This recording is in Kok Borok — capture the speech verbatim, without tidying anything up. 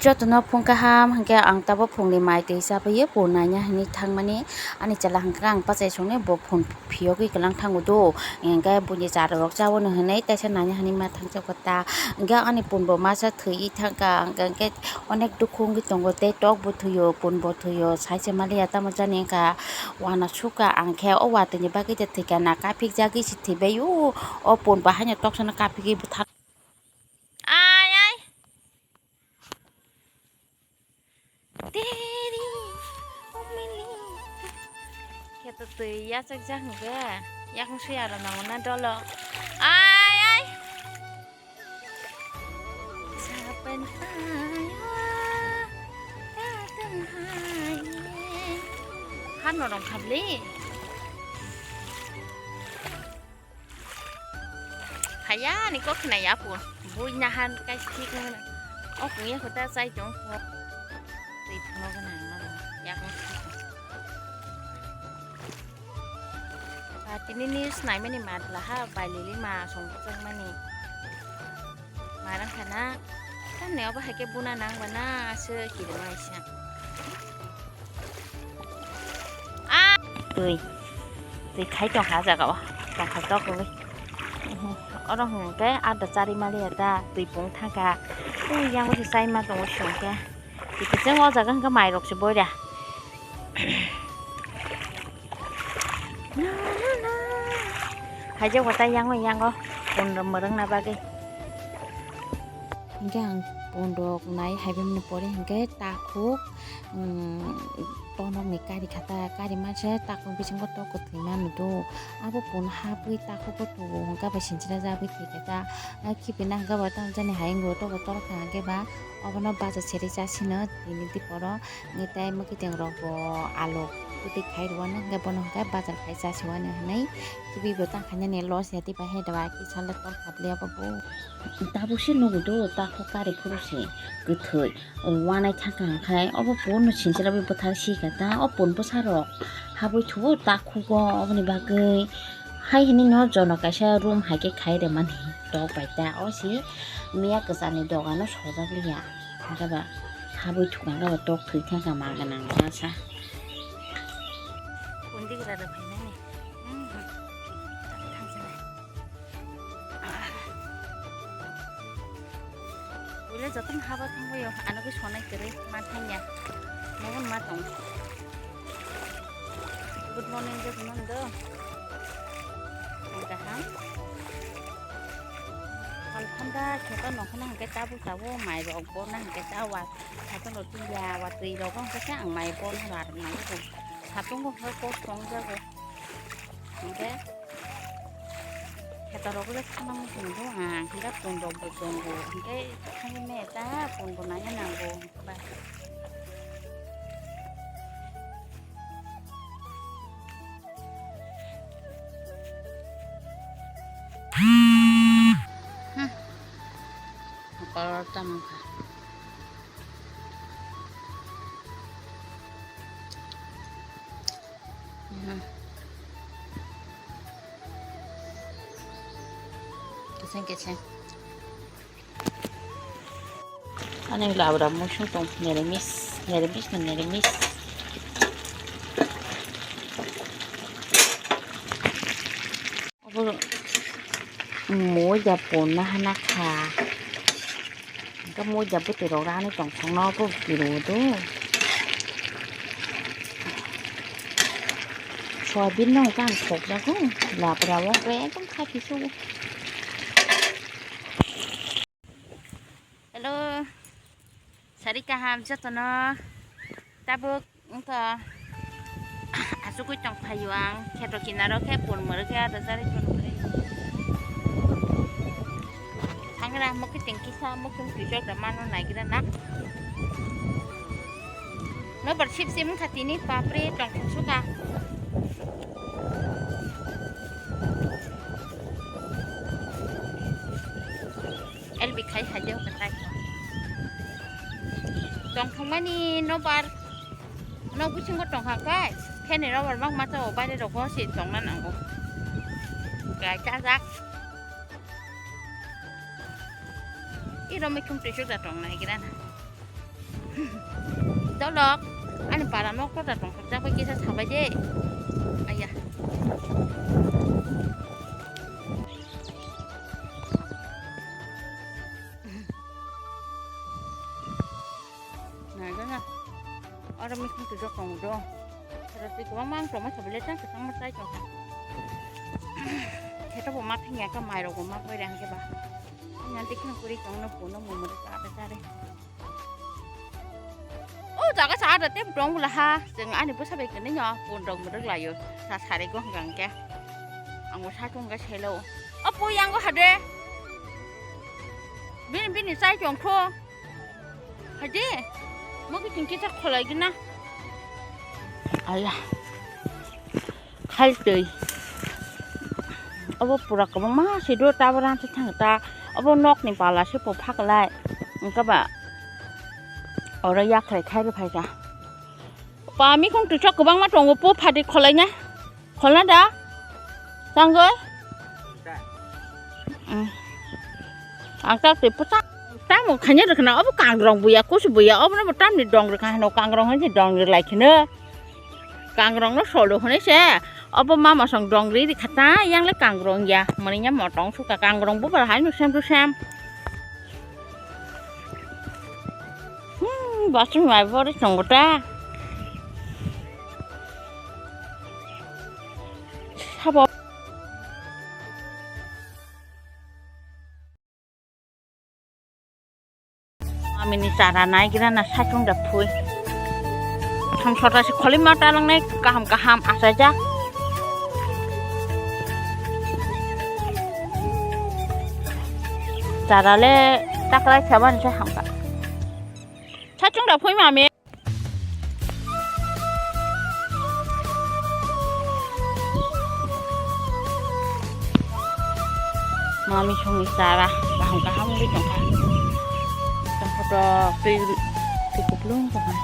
Jotono phung kaham, hwnkhe ang tabuk phungni mai twi chabwi pun naina hinwi thangmani. Ani chwla hwnkhe ang pachai songni bo phun phiyogwi kwlang thango do, hwnkhe buini chara rok chabono hinwi teisa naina hinwi ma thangjago ta. Hwnkhe ani punbo masa thwiwi thangkha, hwnkhe onek dukhu wngwi tongo, tei tokbo thwio, punbo thwio, sai se maliya tamo jani wngkha. Uanasukha ang khe o watwi ni bagwi de thwikha na, kaphikjagwi se thwibai o, o punbo haino toksano kaphigwi bwthar. Ai, ai. Teri, omili. Kheto twi yachakjak hwnkhe, yakung sui aro nango na dolo. Ai, ai. Sapen paya, tateng hai. Hano rong khabli. Haya ni kok khna ya pun. Bui nahan kai thik nang. O kung ya kota chai tong ko. Twi phano gana ma ya ko. Ba tini ni snai mani matla ha bai lili ma song chang mani. Marang khana. Kan ne obo hai ke buna nang bana se kiri mai sa. Ah! Twi. Twi khai tongkha ah jagao. Tongkha tok wngwi. Oro hwnkhe ada chari maliya ta twi pung thangkha. Twi yango se chai ma tongo songkhe. Twi kwchwng o jaga hwnkhe mairok se boira. Haijak bo tai yango yango. Pun mwrwngna bagwi. Hwnkhe ang pun rok nai hai bini pore hwnkhe takhuk. Tonokni kari khata kari manse takhuk bisingo tok kwthwi manu do. Abo pun habwi takhuk o tubu hwnkhe bai sinchira jabwi thwikhe ta khibina hwnkhe bo tamo jani hayung bo tobo torkha hwnkhe ba obono bacha seri chasino tini diporo tei mwkhiteng rok bo alok kwtwi khai rwano hwnkhe bono hwnkhe bacha khai chasiwano hinwi khibibo tangkhainani loss ya tei bahai da ba kisa le torkha bwlai obo bo. Tabuk se nugo do takhuk kari phuru se kwthwi. Uanaithang kaham khai obo punno sinchirabwi bwthar sikha ta o pun bwsarok habwi thuo takhugo oboni bagwi hai hinwi no jono kaisa room hai khe khai rwmani tok bai ta o se miya kwchani dogano sojak liya hwnkhe ba habwi thukha hwnkhe ba tok thwi thangkha ma gwnang masa. Buile jotono haba thangbaio, ano khe sonai kwrwi ma thangya. Mohon ma tong. Good morning, good morning do. Ang kaham. Hal khanda kheto nongkhorno hwnkhe tabuk tabuk mai rok borna hwnkhe ta wa satung rok tungya wa twi rok hwnkhe khe ang mai borna lar nango. Satung bo hwnkhe kok tong jago. Hingke khetorok le khana muchung do ang, hingke pun rok bo tongo, hingke thangwi maya ta pun bo nangya nango. Kolor tamo kha. Keseng keseng. Ani labra muisung tong nirimis, nirimis no nirimis. Obo moida ponna hana kha. Hwnkhe moida bwtwi rok rani tong songno obo kiru do. Soyabin no hwnkhe ang sokjago labra o hwnkhe ekdom khaiphi sugo. Hello. Sari kaham jotono. Tabuk wngkha asugwi tong phaio ang kheto kinaro khe pun mwrwk khe ado chari phuru kwrwi. Thangra mukhi tengkisa mukhi twijak da mano naigra na. Nobar sip sip wngkha tini bapre tong thang suka. Elbi khai hai de hwnkhe tai. Tong thangmani nobar. Nok bisingo tong kha khe, fan ni nobar mak masa o baire rogo se tongna nango. Kai chajak. Iro mikhum twisuk da tong nai gira na. Dolok, ani para nok kota tongthok jak bai kisa sabai de. Aya. Naga na. Oro mithung twijak tongo do. Oro twi kwbangma ang tongma sabai le tang kwchangma chai tongkha. Kheto bo ma thangya kha, mairok bo ma koi rang khe ba. Ngan tikna kuri tongno puno momo de ta ta re. O jaga sa ada tep dong bula ha. Jeng ani bwsa bai kene nyo pun dong mudok layo. Sa sare go hang ke. Ang bo sa tung ga selo. O po yang go hade. Bini bini sai tong kho. Hade. Mo ki tingki sa kholai gina. Aya. Khailtwi. Obo pura kwbangma se do, tabra se thang ta. Obo nokni pala se po phaklai. Wngkha ba oro yakhrai khai rw phaikha. Pa mikhung twichok kwbangma tongo, po phati kholaina. Kholna da? Tangoi? Mm. Ang tak twi pusa. Tamo khanya rwkhna, obo kangrong buya, kusu buya, obo no tamni dong rwkha hano, kangrong hai dong rwlai kheno. Kangrong no solo hwnwi se, obo mama song dong ri ri kha ta, yang le kangrong ya, mani ya motong suka kangrong bubar hai no sem to sem. Hmm, basing mai bori song ta. Sabo. Mamini chara naigra na saichung da phui. Thong sota se kholi ma talang nai kaham kaham asajak. Chara le takrai saban se hamka. Saichung da phui mami. Mami songni chara kaham kaham wngwi tongkha. Tongkha to twi, twi kuplung tongkha.